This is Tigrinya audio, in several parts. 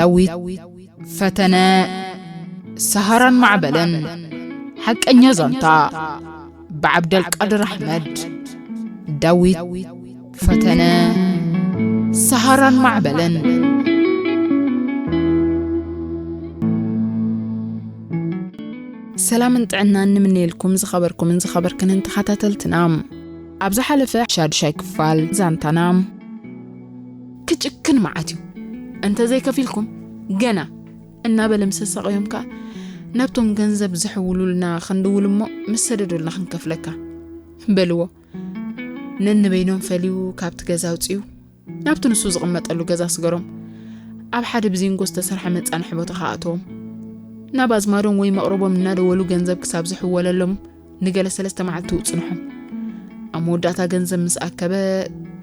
ዳዊት ፈተነ፣ ሰሃራን ማዕበልን። ሓቀኛ ዛንታ፣ ብዓብደልቃድር ኣሕመድ። ዳዊት ፈተነ፣ ሰሃራን ማዕበልን። ሰላምን ጥዕናን ንምነየልኩም ዝኸበርኩምን ዝኸበርክንን ተኸታተልትና። ኣብ ዝሓለፈ ሻዱሻይ ክፋል ዛንታና፣ ክጭክን መዓት እዩ፣ እንተ ዘይከፊልኩም ገና እናበለ ምስ ኣሳቐዮም ከኣ፣ ናብቶም ገንዘብ ዝሕውሉልና ክንድውል እሞ፣ ምስ ሰደዱልና ክንከፍለካ በልዎ። ነንበይኖም ፈልዩ ካብቲ ገዛ ኣውጺኡ፣ ናብቲ ንሱ ዝቕመጠሉ ገዛ ስገሮም፣ ኣብ ሓደ ብዚንጎ ዝተሰርሐ መጻንሒ ቦታ ከኣተዎም። ናብ ኣዝማዶም ወይ መቕረቦም እናደወሉ ገንዘብ ክሳብ ዝሕወለሎም ንገለ ሰለስተ መዓልቲ ውጽንሖም። ኣብ መወዳእታ ገንዘብ ምስ ኣከበ፣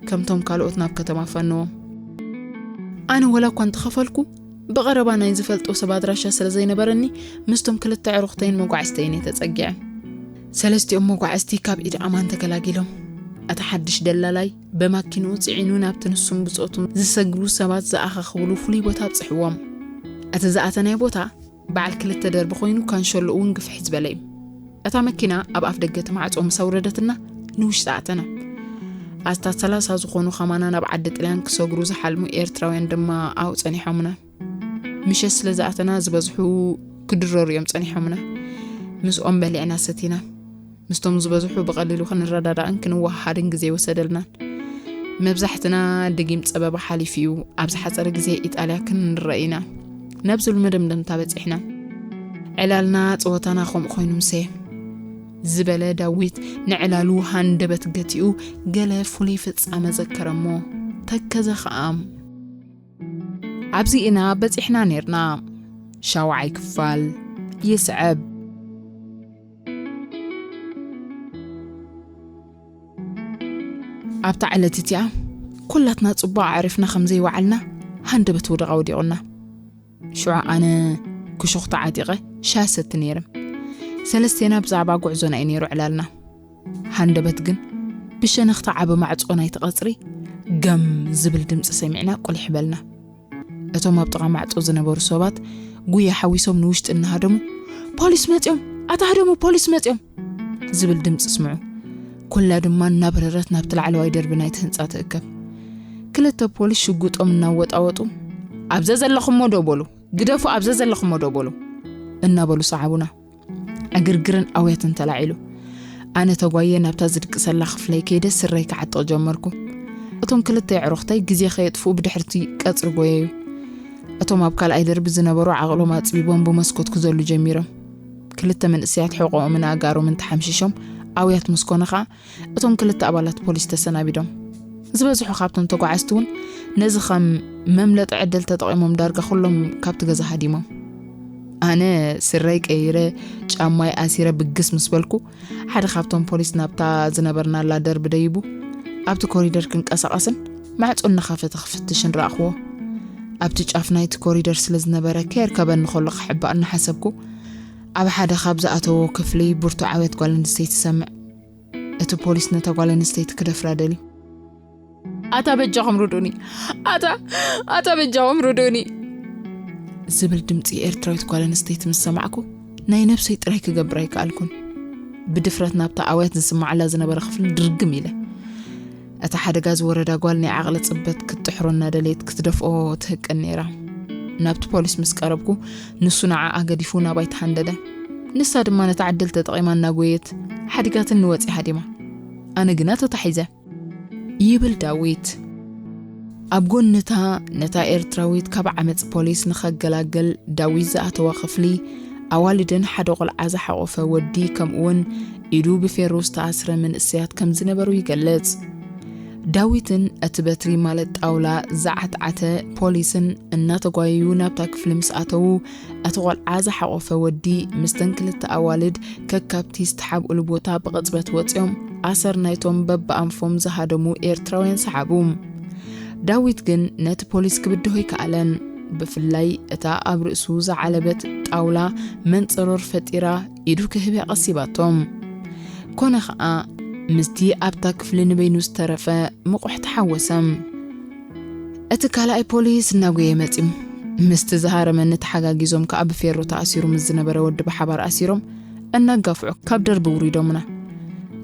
ከምቶም ካልኦት ናብ ከተማ ፈነዎም። ኣነ ወላ እኳ እንተኸፈልኩ፣ ብቐረባ ናይ ዝፈልጦ ሰብ ኣድራሻ ስለ ዘይነበረኒ፣ ምስቶም ክልተ ኣዕሩኽተይን መጓዕዝተይን እየ ተጸጊዐ። ሰለስቲኦም መጓዕዝቲ ካብ ኢድ ኣማን ተገላጊሎም። እቲ ሓድሽ ደላላይ ብማኪንኡ ጽዒኑ ናብቲ ንሱን ብጾቱን ዝሰግሩ ሰባት ዝኣኻኽብሉ ፍሉይ ቦታ ኣብጽሕዎም። እቲ ዝኣተናዮ ቦታ በዓል ክልተ ደርቢ ኮይኑ፣ ካንሸሎ እውን ግፍሕ ዝበለ እዩ። እታ መኪና ኣብ ኣፍ ደገ እቲ ማዕጾ ምስ ኣውረደትና፣ ንውሽጢ ኣተና። ኣስታት ሰላሳ ዝኾኑ ከማና ናብ ዓዲ ጥልያን ክሰግሩ ዝሓልሙ ኤርትራውያን ድማ ኣብኡ ጸኒሖምና። ምሸት ስለ ዝኣተና ዝበዝሑ ክድረሩ እዮም ጸኒሖምና። ምስኦም በሊዕና ሰቲና። ምስቶም ዝበዝሑ ብቐሊሉ ክንረዳዳእን ክንወሃሃድን ግዜ ኣይወሰደልናን። መብዛሕትና ደጊም ጸበባ ሓሊፉ እዩ፣ ኣብ ዝሓጸረ ግዜ ኢጣልያ ክንረአ ኢና ናብ ዝብሉ መደምደምታ በጺሕና። ዕላልና፣ ጸወታና ከምኡ ኮይኑ ምሰ ዝበለ፣ ዳዊት ንዕላሉ ሃንደበት ገቲኡ፣ ገለ ፍሉይ ፍጻመ ዘከረ እሞ ተከዘ ኸኣ። ኣብዚ ኢና በጺሕና ኔርና። ሻውዓይ ክፋል ይስዕብ። ኣብታ ዕለት እቲኣ፣ ኩላትና ጽቡቕ ኣዕሪፍና ከም ዘይወዓልና፣ ሃንደበት ወደቓ ወዲቑና። ሽዑ ኣነ ክሹኽ ተዓጢቐ ሻሂ ሰቲ ነይረ። ሰለስቴና ብዛዕባ ጉዕዞና እዩ ነይሩ ዕላልና። ሃንደበት ግን ብሸነኽቲ ዓቢ ማዕጾ ናይቲ ቀጽሪ ገም ዝብል ድምጺ ሰሚዕና ቁሊሕ በልና። እቶም ኣብ ጥቓ ማዕጾ ዝነበሩ ሰባት ጉያ ሓዊሶም ንውሽጢ እናሃደሙ፣ "ፖሊስ መጺኦም! ኣታ ሃደሙ! ፖሊስ መጺኦም!" ዝብል ድምጺ ስምዑ። ኩላ ድማ እናበረረት ናብቲ ላዕለዋይ ደርቢ ናይቲ ህንጻ ትእከብ። ክልተ ፖሊስ ሽጉጦም እናወጣወጡ፣ "ኣብዘ ዘለኹሞ ደው በሉ! ግደፉ! ኣብዘ ዘለኹሞ ደው በሉ!" እናበሉ ሰዓቡና። ዕግርግርን ኣውያትን ተላዒሉ። ኣነ ተጓየ ናብታ ዝድቅሰላ ክፍለይ ከይደ ስረይ ክዓጥቕ ጀመርኩ። እቶም ክልተ ኣዕሩኽተይ ግዜ ከየጥፍኡ ብድሕርቲ ቀጽሪ ጎየዩ። እቶም ኣብ ካልኣይ ደርቢ ዝነበሩ ዓቕሎም ኣጽቢቦም ብመስኮት ክዘሉ ጀሚሮም። ክልተ መንእሰያት ሕቖኦምን ኣእጋሮምን ተሓምሺሾም ኣውያት ምስ ኮነ ኸኣ፣ እቶም ክልተ ኣባላት ፖሊስ ተሰናቢዶም። ዝበዝሑ ካብቶም ተጓዓዝቲ እውን ነዚ ከም መምለጢ ዕድል ተጠቒሞም ዳርጋ ኩሎም ካብቲ ገዛ ሃዲሞም። ኣነ ስረይ ቀይረ፣ ጫማይ ኣሲረ ብግስ ምስ በልኩ፣ ሓደ ካብቶም ፖሊስ ናብታ ዝነበርናላ ደርቢ ደይቡ፣ ኣብቲ ኮሪደር ክንቀሳቐስን ማዕጾ እናኸፈተ ክፍትሽን ረኣኽዎ። ኣብቲ ጫፍ ናይቲ ኮሪደር ስለ ዝነበረ፣ ከየርከበኒ ከሎ ክሕባእ እናሓሰብኩ፣ ኣብ ሓደ ካብ ዝኣተዎ ክፍሊ ብርቱዕ ኣውያት ጓል ኣንስተይቲ ይሰምዕ። እቲ ፖሊስ ነታ ጓል ኣንስተይቲ ክደፍራ ደልዩ። "ኣታ በጃኹም ርዱኒ! ኣታ፣ ኣታ በጃኹም ርዱኒ!" ዝብል ድምጺ ኤርትራዊት ጓል ኣንስተይቲ ምስ ሰማዕኩ፣ ናይ ነብሰይ ጥራይ ክገብር ኣይከኣልኩን። ብድፍረት ናብታ ኣውያት ዝስማዓላ ዝነበረ ክፍሊ ድርግም ኢለ። እታ ሓደጋ ዝወረዳ ጓል ናይ ዓቕሊ ጽበት ክትጥሕሮ እናደለየት ክትደፍኦ ትህቅን ነይራ። ናብቲ ፖሊስ ምስ ቀረብኩ፣ ንሱ ንዓኣ ገዲፉ ናባይ ተሃንደደ። ንሳ ድማ ነታ ዕድል ተጠቒማ እናጎየት ሓዲጋትኒ ወጺኣ ሃዲማ። ኣነ ግና ተታሒዘ። ይብል ዳዊት። ኣብ ጎንታ ነታ ኤርትራዊት ካብ ዓመጽ ፖሊስ ንኸገላግል ዳዊት ዝኣተዋ ክፍሊ፣ ኣዋልድን ሓደ ቆልዓ ዝሓቖፈ ወዲ፣ ከምኡውን ኢዱ ብፌሮ ዝተኣስረ መንእሰያት ከም ዝነበሩ ይገልጽ። ዳዊትን እቲ በትሪ ማለት ጣውላ ዝዓትዓተ ፖሊስን እናተጓየዩ ናብታ ክፍሊ ምስ ኣተዉ፣ እቲ ቆልዓ ዝሓቖፈ ወዲ ምስተን ክልተ ኣዋልድ ከካብቲ ዝተሓብእሉ ቦታ ብቕጽበት ወጺኦም ኣሰር ናይቶም በብኣንፎም ዝሃደሙ ኤርትራውያን ሰሓቡ። ዳዊት ግን ነቲ ፖሊስ ክብድሆ ኣይከኣለን። ብፍላይ እታ ኣብ ርእሱ ዝዓለበት ጣውላ መንጸሮር ፈጢራ ኢዱ ክህብያ ቀሲባቶም። ኮነ ኸኣ፣ ምስቲ ኣብታ ክፍሊ ንበይኑ ዝተረፈ ምቑሕ ተሓወሰ። እቲ ካልኣይ ፖሊስ እናጎየ መጺኡ፣ ምስቲ ዝሃረመኒ ተሓጋጊዞም ከኣ ብፌሮ ተኣሲሩ ምስ ዝነበረ ወዲ ብሓባር ኣሲሮም እናጋፍዑ ካብ ደርቢ ውሪዶምና።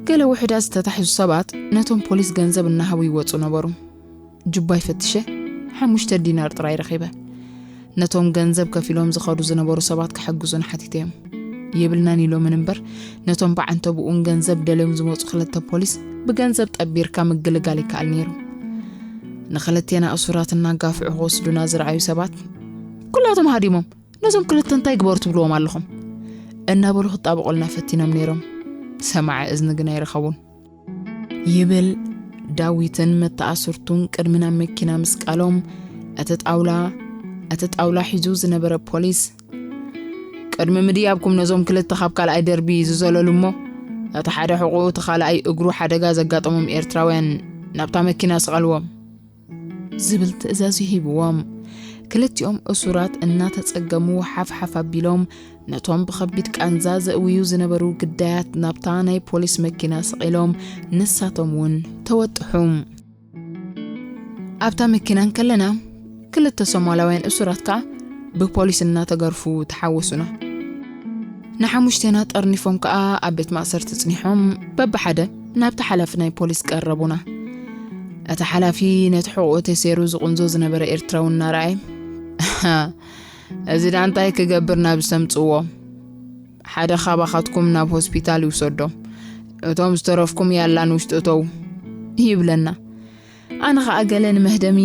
ገለ ውሑዳት ዝተታሕዙ ሰባት ነቶም ፖሊስ ገንዘብ እናሃቡ ይወጹ ነበሩ። ጁባይ ፈትሸ ሓሙሽተ ዲናር ጥራይ ረኺበ። ነቶም ገንዘብ ከፊሎም ዝኸዱ ዝነበሩ ሰባት ክሕግዙን ሓቲተዮም። የብልናን ኢሎምን እምበር፣ ነቶም ብዓንተብኡን ገንዘብ ደልዮም ዝመጹ ክልተ ፖሊስ ብገንዘብ ጠቢርካ ምግልጋል ይከኣል ነይሩ። ንኽልቴና እሱራት እናጋፍዑ ክወስዱና ዝረኣዩ ሰባት፣ "ኩላቶም ሃዲሞም፣ ነዞም ክልተ እንታይ ግበሩ ትብልዎም ኣለኹም?" እናበሉ ክጣበቑልና ፈቲኖም ነይሮም። ሰማዒ እዝኒ ግን ኣይረኸቡን። ይብል ዳዊትን መተኣስርቱን ቅድሚ ናብ መኪና ምስቃሎም፣ እቲ ጣውላ፣ እቲ ጣውላ ሒዙ ዝነበረ ፖሊስ፣ "ቅድሚ ምድያብኩም ነዞም ክልተ ካብ ካልኣይ ደርቢ ዝዘለሉ እሞ፣ እቲ ሓደ ሕቑኡ እቲ ካልኣይ እግሩ ሓደጋ ዘጋጠሞም ኤርትራውያን ናብታ መኪና ስቐልዎም" ዝብል ትእዛዝ ሂብዎም። ክልቲኦም እሱራት እናተጸገሙ ሓፍ ሓፍ ኣቢሎም ነቶም ብኸቢድ ቃንዛ ዘእውዩ ዝነበሩ ግዳያት ናብታ ናይ ፖሊስ መኪና ስቒሎም ንሳቶም እውን ተወጥሑ። ኣብታ መኪና እንከለና ክልተ ሶማላውያን እሱራት ከኣ ብፖሊስ እናተገርፉ ተሓወሱና። ንሓሙሽቴና ጠርኒፎም ከኣ ኣብ ቤት ማእሰርቲ ጽኒሖም በብሓደ ናብቲ ሓላፊ ናይ ፖሊስ ቀረቡና። እቲ ሓላፊ ነቲ ሕቑኡ ተሰይሩ ዝቕንዞ ዝነበረ ኤርትራዊ እናረኣየ፣ "እዚ ደኣ እንታይ ክገብር ናብ ዝተምጽዎ? ሓደ ካባኻትኩም ናብ ሆስፒታል ይውሰዶ፣ እቶም ዝተረፍኩም ያላ ንውሽጢ እተው" ይብለና። ኣነ ኸኣ ገለ ንመህደሚ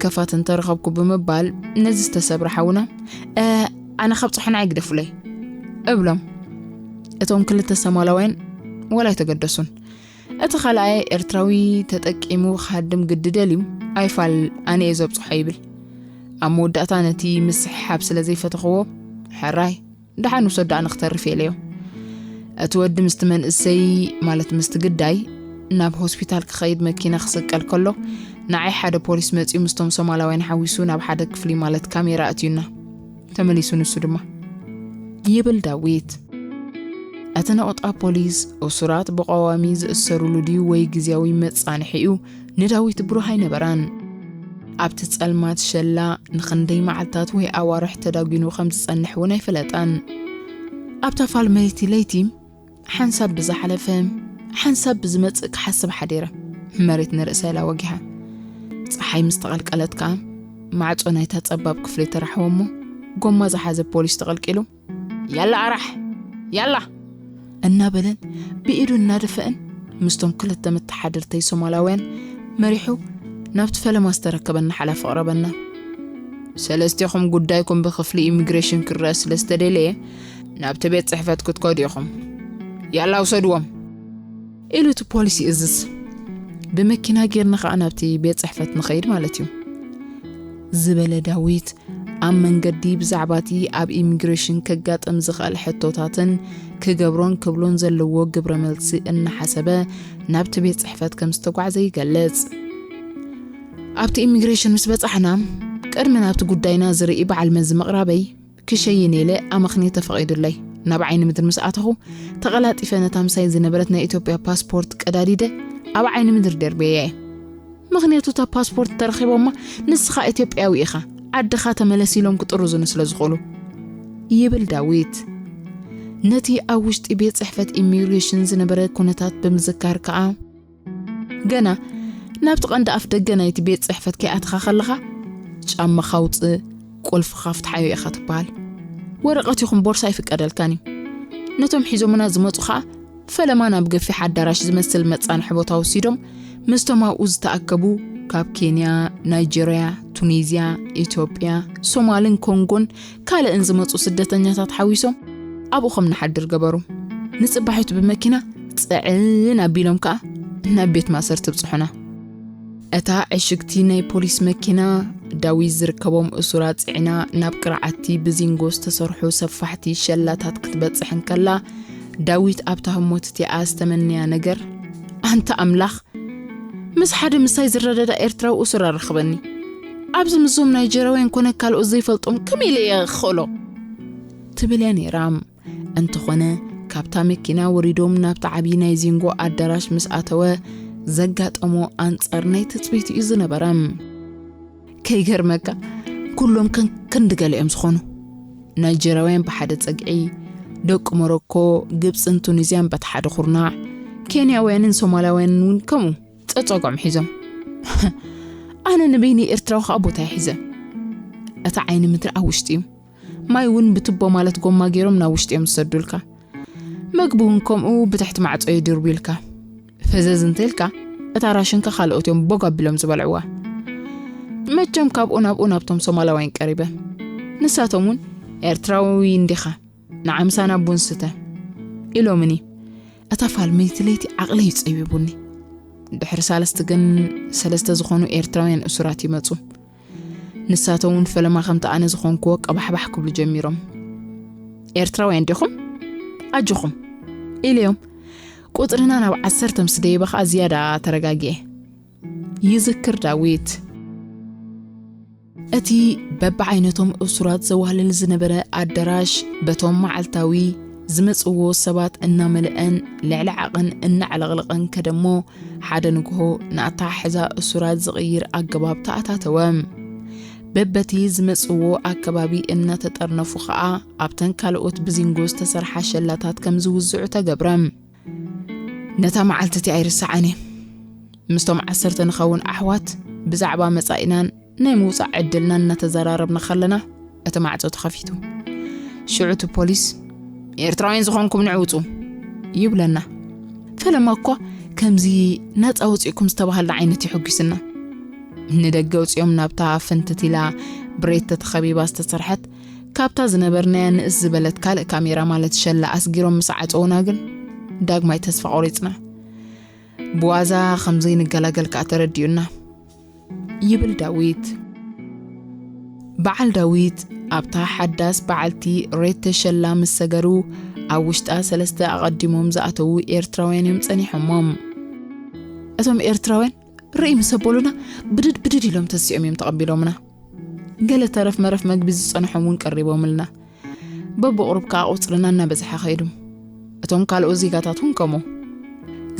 ከፋት እንተረኸብኩ ብምባል ነዚ ዝተሰብረ ሓውና፣ "እ፣ ኣነ ካብ ጽሑና ኣይግደፉለይ" እብሎም። እቶም ክልተ ሶማላውያን ወላ ኣይተገደሱን። እቲ ካልኣይ ኤርትራዊ ተጠቂሙ ክሃድም ግዲ ደልዩ፣ "ኣይፋል፣ ኣነ እየ ዘብጽሖ" ይብል። ኣብ መወዳእታ ነቲ ምስሕሓብ ስለ ዘይፈተኽዎ፣ "ሕራይ፣ ደሓን ውሰዶ፣ ኣነ ክተርፍ እየ" ኢለዮ። እቲ ወዲ ምስቲ መንእሰይ፣ ማለት ምስቲ ግዳይ፣ ናብ ሆስፒታል ክኸይድ መኪና ክስቀል ከሎ፣ ንዓይ ሓደ ፖሊስ መጺኡ ምስቶም ሶማላውያን ሓዊሱ ናብ ሓደ ክፍሊ፣ ማለት ካሜራ፣ ኣእትዩና። ተመሊሱ ንሱ ድማ። ይብል ዳዊት። እቲ ነቑጣ ፖሊስ፣ እሱራት ብቐዋሚ ዝእሰሩሉ ድዩ ወይ ግዝያዊ መጻንሒኡ ንዳዊት ብሩህ ኣይነበራን። ኣብቲ ጸልማት ሸላ ንኽንደይ መዓልታት ወይ ኣዋርሕ ተዳጒኑ ከም ዝጸንሕ እውን ኣይፈለጠን። ኣብታ ፋልመይቲ ለይቲ ሓንሳብ ብዝሓለፈ፣ ሓንሳብ ብዝመጽእ ክሓስብ ሓዲረ። መሬት ንርእሰይ ኢላ ወጊሓ። ጸሓይ ምስ ተቐልቀለት ከኣ፣ ማዕጾ ናይታ ጸባብ ክፍሊ ተራሕወ እሞ፣ ጎማ ዝሓዘ ፖሊስ ተቐልቂሉ፣ "ያላ ኣራሕ፣ ያላ!" እናበለን ብኢዱ እናደፈአን ምስቶም ክልተ መተሓደርተይ ሶማላውያን መሪሑ ናብቲ ፈለማ ዝተረከበና ሓላፊ ኣቕረበና። "ሰለስቴኹም ጉዳይኩም ብክፍሊ ኢሚግሬሽን ክረአ ስለ ዝተደለየ ናብቲ ቤት ጽሕፈት ክትከዱ ኢኹም። ያላ ውሰድዎም!" ኢሉ እቲ ፖሊስ ይእዝዝ። ብመኪና ጌርና ኸኣ ናብቲ ቤት ጽሕፈት ንኸይድ ማለት እዩ። ዝበለ ዳዊት ኣብ መንገዲ ብዛዕባ እቲ ኣብ ኢሚግሬሽን ከጋጥም ዝኽእል ሕቶታትን ክገብሮን ክብሎን ዘለዎ ግብረ መልሲ እናሓሰበ ናብቲ ቤት ጽሕፈት ከም ዝተጓዕዘ ይገልጽ። ኣብቲ ኢሚግሬሽን ምስ በጻሕና፣ ቅድሚ ናብቲ ጉዳይና ዝርኢ በዓል መዚ ምቕራበይ ክሸይን ኢለ ኣመኽንየ ተፈቒዱለይ። ናብ ዓይኒ ምድሪ ምስ ኣተኹ፣ ተቐላጢፈ ነታ ምሳይ ዝነበረት ናይ ኢትዮጵያ ፓስፖርት ቀዳዲደ ኣብ ዓይኒ ምድሪ ደርበየ እየ። ምኽንያቱ እታ ፓስፖርት ተረኺቦማ፣ "ንስኻ ኢትዮጵያዊ ኢኻ፣ ዓድኻ ተመለስ" ኢሎም ክጥርዙኒ ስለ ዝኽእሉ። ይብል ዳዊት። ነቲ ኣብ ውሽጢ ቤት ጽሕፈት ኢሚግሬሽን ዝነበረ ኩነታት ብምዝካር ከኣ፣ ገና ናብቲ ቀንዲ ኣፍ ደገ ናይቲ ቤት ጽሕፈት ከይኣተኻ ከለኻ፣ "ጫማኻ ኣውጽእ፣ ቁልፍኻ ፍትሓዮ ኢኻ" ትበሃል። ወረቐት ይኹን ቦርሳ ኣይፍቀደልካን እዩ። ነቶም ሒዞምና ዝመጹ ኸኣ፣ ፈለማ ናብ ገፊሕ ኣዳራሽ ዝመስል መጻንሒ ቦታ ወሲዶም፣ ምስቶም ኣብኡ ዝተኣከቡ ካብ ኬንያ፣ ናይጀርያ፣ ቱኒዝያ፣ ኢትዮጵያ፣ ሶማልን ኮንጎን ካልእን ዝመጹ ስደተኛታት ሓዊሶም ኣብኡ ከም ንሓድር ገበሩ። ንጽባሒቱ ብመኪና ጽዕን ኣቢሎም ከኣ ናብ ቤት ማእሰርቲ ብጽሑና። እታ ዕሽግቲ ናይ ፖሊስ መኪና ዳዊት ዝርከቦም እሱራት ጽዒና ናብ ቅርዓቲ ብዚንጎ ዝተሰርሑ ሰፋሕቲ ሸላታት ክትበጽሕ እንከላ፣ ዳዊት ኣብታ ህሞት እቲኣ ዝተመነያ ነገር፣ ኣንታ ኣምላኽ፣ ምስ ሓደ ምሳይ ዝረዳዳእ ኤርትራዊ እሱር ኣራኽበኒ። ኣብዚ ምስዞም ናይጀራውያን ኮነ ካልኦት ዘይፈልጦም ከመይ ኢለ እየ ክኽእሎ? ትብል እያ ነይራ። እንተኾነ፣ ካብታ መኪና ወሪዶም ናብቲ ዓቢ ናይ ዚንጎ ኣዳራሽ ምስ ኣተወ፣ ዘጋጠሞ ኣንጻር ናይ ትጽቢቱ እዩ ዝነበረ። ከይገርመካ፣ ኩሎም ከን ክንዲ ገለ እዮም ዝኾኑ። ናይጀርያውያን ብሓደ ጸግዒ፣ ደቂ ሞሮኮ፣ ግብጽን ቱኒዝያን በቲ ሓደ ኩርናዕ፣ ኬንያውያንን ሶማላውያንን እውን ከምኡ ጸጸጎም ሒዞም። ኣነ ንበይኒ ኤርትራዊ ከኣ ቦታ ይሒዘ። እቲ ዓይኒ ምድሪ ኣብ ውሽጢ እዩ። ማይ እውን ብትቦ ማለት ጎማ ገይሮም ናብ ውሽጢ እዮም ዝሰዱልካ። መግቢ እውን ከምኡ ብትሕቲ ማዕጾ ይድርብዩልካ። ፈዘዝ እንተልካ እታ ራሽንካ ካልኦት እዮም ቦግ ኣቢሎም ዝበልዕዋ። መቸም ካብኡ ናብኡ ናብቶም ሶማላውያን ቀሪበ። ንሳቶም እውን ኤርትራዊ እንዲኻ ንዓምሳና ቡን ስተ ኢሎምኒ። እታ ፋልመይቲ ለይቲ ዓቕለይ እዩ ጸቢቡኒ። ድሕሪ ሳልስቲ ግን ሰለስተ ዝኾኑ ኤርትራውያን እሱራት ይመጹ። ንሳቶም እውን ፈለማ ከምቲ ኣነ ዝኾንክዎ ቀባሕባሕ ክብሉ ጀሚሮም። ኤርትራውያን ዲኹም? ኣጆኹም ኢለዮም። ቁጽርና ናብ ዓሰርተ ምስ ደየበ ኸኣ ዝያዳ ተረጋጊኤ። ይዝክር ዳዊት። እቲ በብዓይነቶም እሱራት ዘዋህልል ዝነበረ ኣደራሽ በቶም መዓልታዊ ዝመጽዎ ሰባት እናመልአን ልዕሊ ዓቐን እናዕለቕለቐን ከደሞ ሓደ ንግሆ ንኣተሓሕዛ እሱራት ዝቕይር ኣገባብ ተኣታተወ። በበቲ ዝመጽዎ ኣከባቢ እናተጠርነፉ ኸኣ ኣብተን ካልኦት ብዚንጎ ዝተሰርሓ ሸላታት ከም ዝውዝዑ ተገብረ። ነታ መዓልቲ እቲ ኣይርስዓን እየ። ምስቶም ዓሰርተ ንኸውን ኣሕዋት ብዛዕባ መጻኢናን ናይ ምውጻእ ዕድልናን እናተዘራረብና ከለና እቲ ማዕጾ ተኸፊቱ። ሽዑ እቲ ፖሊስ "ኤርትራውያን ዝኾንኩም ንዑ ውጹ" ይብለና። ፈለማ እኳ ከምዚ "ናጻ ወጺእኩም" ዝተባሃልና ዓይነት የሐጒስና። ንደገ ኣውጺኦም ናብታ ፍንትት ኢላ ብሬት ተተኸቢባ ዝተሰርሐት፣ ካብታ ዝነበርናያ ንእስ ዝበለት ካልእ ካሜራ ማለት ሸላ ኣስጊሮም ምስ ዓጸዉና ግን ዳግማይ ተስፋ ቆሪጽና። ብዋዛ ከም ዘይንገላገል ከኣ ተረዲኡና ይብል ዳዊት። በዓል ዳዊት ኣብታ ሓዳስ በዓልቲ ሬት ተሸላ ምስ ሰገሩ ኣብ ውሽጣ ሰለስተ ኣቐዲሞም ዝኣተዉ ኤርትራውያን እዮም ጸኒሖሞም። እቶም ኤርትራውያን ርእይ ምስ ኣበሉና ብድድ ብድድ ኢሎም ተሲኦም እዮም ተቐቢሎምና። ገለ ተረፍ መረፍ መግቢ ዝጸንሖም እውን ቀሪቦምልና። በብቑሩብ ከኣ ቁጽርና እናበዝሐ ኸይዱ። እቶም ካልኦት ዜጋታት እውን ከምኡ።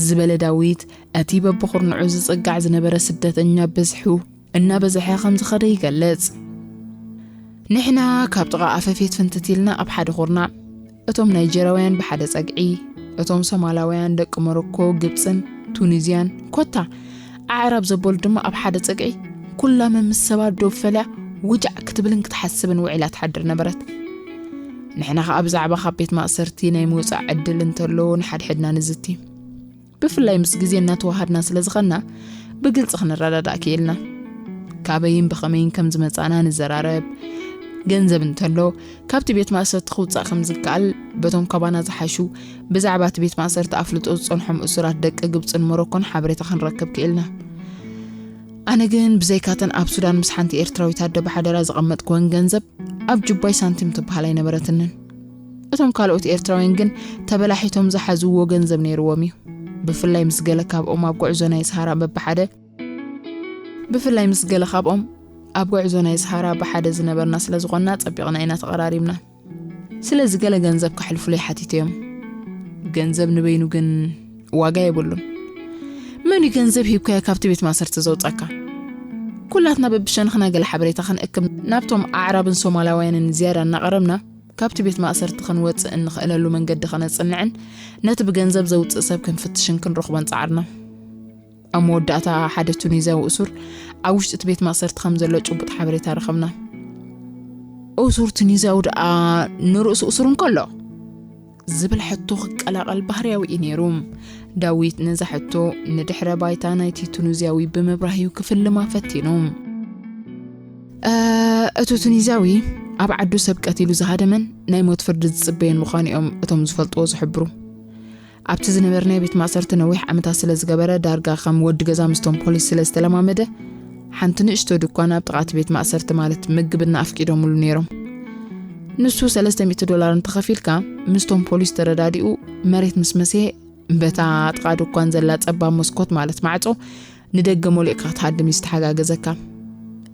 ዝበለ ዳዊት እቲ በብኹርንዑ ዝጽጋዕ ዝነበረ ስደተኛ ብዝሑ እናበዝሐ ከም ዝኸደ ይገልጽ። ንሕና ካብ ጥቓ ኣፈፌት ፍንትት ኢልና ኣብ ሓደ ኩርናዕ፣ እቶም ናይጀራውያን ብሓደ ጸግዒ፣ እቶም ሶማላውያን፣ ደቂ ሞሮኮ፣ ግብጽን ቱኒዝያን፣ ኮታ ኣዕራብ ዘበሉ ድማ ኣብ ሓደ ጸግዒ፣ ኩላ መምስ ሰባት ዶብ ፈልያ ውጃዕ ክትብልን ክትሓስብን ውዒላ ትሓድር ነበረት። ንሕና ኸኣ ብዛዕባ ካብ ቤት ማእሰርቲ ናይ ምውጻእ ዕድል እንተሎ ንሓድሕድና ንዝቲ። ብፍላይ ምስ ግዜ እናተዋሃድና ስለ ዝኸድና ብግልጺ ክንረዳዳእ ክኢልና። ካበይን ብኸመይን ከም ዝመጻእና ንዘራረብ። ገንዘብ እንተሎ ካብቲ ቤት ማእሰርቲ ክውጻእ ከም ዝከኣል በቶም ካባና ዝሓሹ ብዛዕባ እቲ ቤት ማእሰርቲ ኣፍልጦ ዝጸንሖም እሱራት ደቂ ግብጽን ሞሮኮን ሓበሬታ ክንረክብ ክኢልና። ኣነ ግን ብዘይካተን ኣብ ሱዳን ምስ ሓንቲ ኤርትራዊት ኣደ ብሓደራ ዘቐመጥክወን ገንዘብ ኣብ ጁባይ ሳንቲም ትበሃል ኣይነበረትንን። እቶም ካልኦት ኤርትራውያን ግን ተበላሒቶም ዝሓዝዎ ገንዘብ ነይርዎም እዩ። ብፍላይ ምስ ገለ ካብኦም ኣብ ጉዕዞ ናይ ሰሃራ በብሓደ ብፍላይ ምስ ገለ ካብኦም ኣብ ጉዕዞ ናይ ሰሃራ ብሓደ ዝነበርና ስለ ዝኾንና ጸቢቕና ኢና ተቐራሪብና። ስለዚ ገለ ገንዘብ ከሕልፉለይ ሓቲተዮም። ገንዘብ ንበይኑ ግን ዋጋ የብሉን። መን እዩ ገንዘብ ሂብካዮ ካብቲ ቤት ማእሰርቲ ዘውጻካ? ኩላትና በብሸነኽና ገለ ሓበሬታ ክንእክብ ናብቶም ኣዕራብን ሶማላውያንን ዝያዳ እናቐረብና ካብቲ ቤት ማእሰርቲ ክንወጽእ እንኽእለሉ መንገዲ ከነጽንዕን ነቲ ብገንዘብ ዘውጽእ ሰብ ክንፍትሽን ክንረኽቦን ጸዓርና። ኣብ መወዳእታ ሓደ ቱኒዝያዊ እሱር ኣብ ውሽጢ እቲ ቤት ማእሰርቲ ከም ዘሎ ጭቡጥ ሓበሬታ ረኸብና። እሱር ቱኒዝያዊ ደኣ ንርእሱ እሱር እንከሎ? ዝብል ሕቶ ክቀላቐል ባህርያዊ እዩ ነይሩ። ዳዊት ነዛ ሕቶ ንድሕረ ባይታ ናይቲ ቱኒዝያዊ ብምብራህ እዩ ክፍልማ ፈቲኑ። እ፣ እቲ ቱኒዝያዊ ኣብ ዓዱ ሰብ ቀቲሉ ዝሃደመን ናይ ሞት ፍርዲ ዝጽበየን ምዃኑ እዮም እቶም ዝፈልጥዎ ዝሕብሩ። ኣብቲ ዝነበርናዮ ቤት ማእሰርቲ ነዊሕ ዓመታት ስለ ዝገበረ፣ ዳርጋ ከም ወዲ ገዛ ምስቶም ፖሊስ ስለ ዝተለማመደ፣ ሓንቲ ንእሽቶ ድኳን ኣብ ጥቓ እቲ ቤት ማእሰርቲ፣ ማለት ምግብና ኣፍቂዶምሉ ነይሮም። ንሱ ሰለስተ ሚእቲ ዶላር እንተኸፊልካ፣ ምስቶም ፖሊስ ተረዳዲኡ መሬት ምስ መስየ፣ በታ ጥቓ ድኳን ዘላ ጸባብ መስኮት፣ ማለት ማዕጾ፣ ንደገ መሊእካ ክትሃድም እዩ ዝተሓጋገዘካ።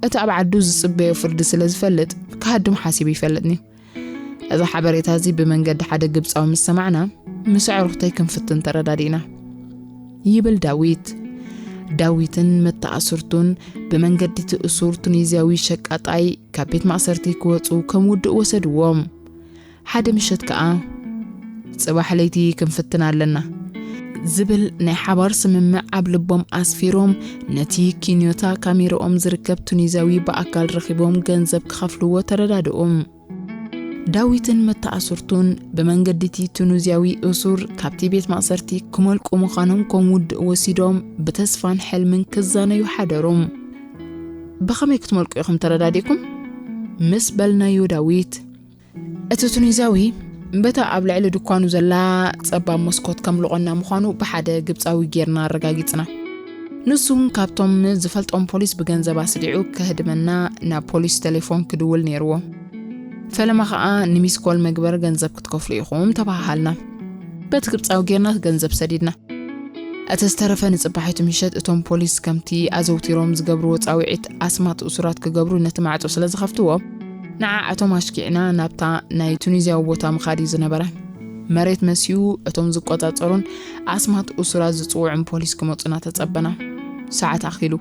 እቲ ኣብ ዓዱ ዝጽበዮ ፍርዲ ስለ ዝፈልጥ፣ ክሃድም ሓሲቡ ይፈልጥን እዩ። እዚ ሓበሬታ እዚ ብመንገዲ ሓደ ግብጻዊ ምስ ሰማዕና፣ ምስ ኣዕሩኽተይ ክንፍትን ተረዳዲእና። ይብል ዳዊት። ዳዊትን መተኣስርቱን ብመንገዲ እቲ እሱር ቱኒዝያዊ ሸቃጣይ ካብ ቤት ማእሰርቲ ክወጹ ከም ውድእ ወሰድዎም። ሓደ ምሸት ከኣ፣ "ጽባሕ ለይቲ ክንፍትን ኣለና" ዝብል ናይ ሓባር ስምምዕ ኣብ ልቦም ኣስፊሮም፣ ነቲ ኪንዮታ ካሜርኦም ዝርከብ ቱኒዝያዊ ብኣካል ረኺቦም ገንዘብ ክኸፍልዎ ተረዳድኡ። ዳዊትን መተኣስርቱን ብመንገዲ እቲ ቱኒዝያዊ እሱር ካብቲ ቤት ማእሰርቲ ክመልቁ ምዃኖም ከም ውድእ ወሲዶም፣ ብተስፋን ሕልምን ክዛነዩ ሓደሩ። "ብኸመይ ክትመልቁ ኢኹም ተረዳዲእኩም?" ምስ በልናዮ፣ ዳዊት፣ እቲ ቱኒዝያዊ በታ ኣብ ልዕሊ ድኳኑ ዘላ ጸባብ መስኮት ከምልቖና ምዃኑ ብሓደ ግብጻዊ ጌርና ኣረጋጊጽና። ንሱ እውን ካብቶም ዝፈልጦም ፖሊስ ብገንዘብ ኣስዲዑ ከህድመና ናብ ፖሊስ ቴሌፎን ክድውል ነይርዎ። ፈለማ ኸኣ ንሚስ ኮል መግበር ገንዘብ ክትከፍሉ ኢኹም ተባሃሃልና። በቲ ግብጻዊ ጌርና ገንዘብ ሰዲድና። እቲ ዝተረፈ ንጽባሒቱ ምሸት እቶም ፖሊስ ከምቲ ኣዘውቲሮም ዝገብርዎ ጻውዒት ኣስማት እሱራት ክገብሩ ነቲ ማዕጾ ስለ ዝኸፍትዎ፣ ንዓኣቶም ኣሽኪዕና ናብታ ናይ ቱኒዝያዊ ቦታ ምኻድ እዩ ዝነበረ። መሬት መስዩ እቶም ዝቆጻጸሩን ኣስማት እሱራት ዝጽውዑን ፖሊስ ክመጹና ተጸበና። ሰዓት ኣኺሉ።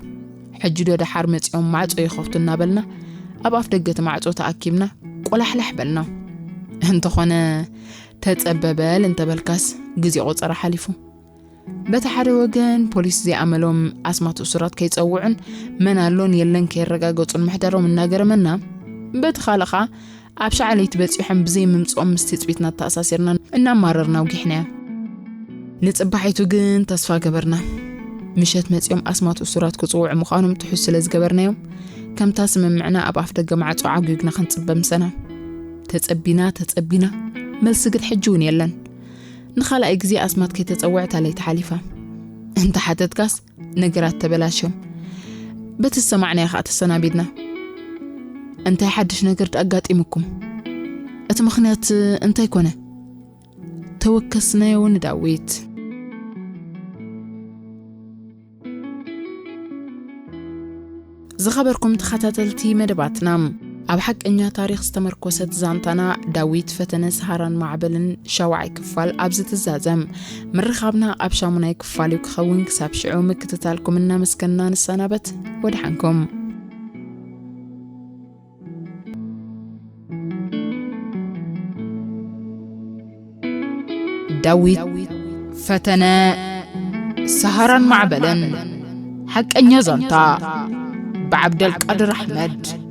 "ሕጂ ዶ ደሓር መጺኦም ማዕጾ ይኸፍቱ?" እናበልና ኣብ ኣፍ ደገ እቲ ማዕጾ ተኣኪብና ቆላሕላሕ በልና። እንተኾነ፣ ተጸበ በል እንተበልካስ ግዜ ቆጸራ ሓሊፉ። በቲ ሓደ ወገን ፖሊስ ዘይኣመሎም ኣስማት እሱራት ከይጸውዑን መን ኣሎን የለን ከየረጋገጹን ምሕዳሮም እናገረመና፣ በቲ ካልእ ኸኣ ኣብ ሸዓ ለይቲ በጺሖም ብዘይ ምምጽኦም ምስ ትጽቢትና ተኣሳሲርና እናማረርና ኣውጊሕናዮ። ንጽባሒቱ ግን ተስፋ ገበርና። ምሸት መጺኦም ኣስማት እሱራት ክጽውዑ ምዃኖም ትሑዝ ስለ ዝገበርናዮም፣ ከምታ ስምምዕና ኣብ ኣፍ ደገ ማዕጾ ዓጒግና ክንጽበ ምሰና። ተጸቢና፣ ተጸቢና፣ መልሲ ግን ሕጂ እውን የለን። ንኻልኣይ ግዜ ኣስማት ከይተጸውዐት ለይቲ ሓሊፋ። እንተ ሓተትካስ ነገራት ተበላሽዮም። በቲ ዝሰማዕናዮ ኸኣ ተሰናቢድና። "እንታይ ሓድሽ ነገር ኣጋጢሙኩም? እቲ ምኽንያት እንታይ ኮነ?" ተወከስናዮ ንዳዊት። ዝኸበርኩም ተኸታተልቲ መደባትና፣ ኣብ ሓቀኛ ታሪኽ ዝተመርኮሰት ዛንታና ዳዊት ፈተነ ሰሃራን ማዕበልን ሻውዓይ ክፋል ኣብዚ ትዛዘም። ምርኻብና ኣብ ሻሙናይ ክፋል እዩ ክኸውን። ክሳብ ሽዑ ምክትታልኩም እናመስገንና ንሰናበት። ወድሓንኩም። ዳዊት ፈተነ፣ ሰሃራን ማዕበልን፣ ሓቀኛ ዛንታ፣ ብዓብደልቃድር ኣሕመድ።